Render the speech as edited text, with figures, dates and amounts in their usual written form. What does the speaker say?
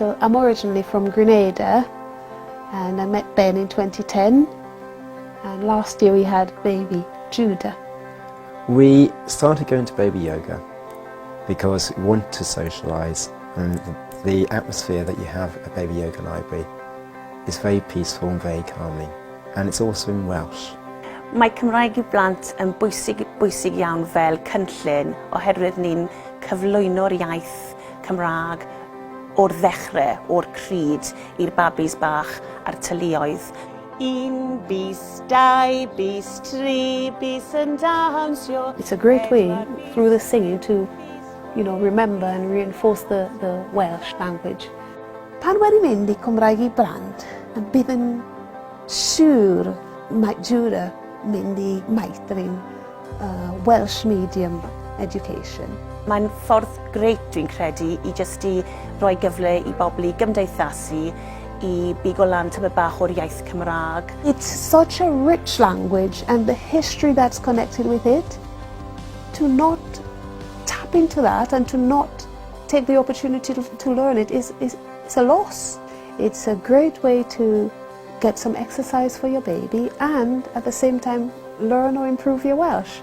So I'm originally from Grenada and I met Ben in 2010 and last year we had baby Judah. We started going to baby yoga because we want to socialise and the atmosphere that you have at Baby Yoga Library is very peaceful and very calming and it's also in Welsh. Mae Cymraeg i Blant yn bwysig, bwysig iawn fel cynllun oherwydd ni'n cyflwyno'r iaith Cymraeg o'r ddechrau, o'r crud, i'r babis bach a'r teuluoedd. Un bys, dau bys, tri bys yn dawnsio. It's a great way through the singing to remember and reinforce the Welsh language. Pan wedi mynd i Cymraeg i Blant, bydd yn siŵr mae Judah mynd i meithrin Welsh medium education. Mae'n ffordd grêt dwi'n credu i jyst i roi gyfle i bobl i gymdeithasu, i bigo lan tymed bach o'r iaith Cymraeg. It's such a rich language and the history that's connected with it. To not tap into that and to not take the opportunity to learn it is a loss. It's a great way to get some exercise for your baby and at the same time learn or improve your Welsh.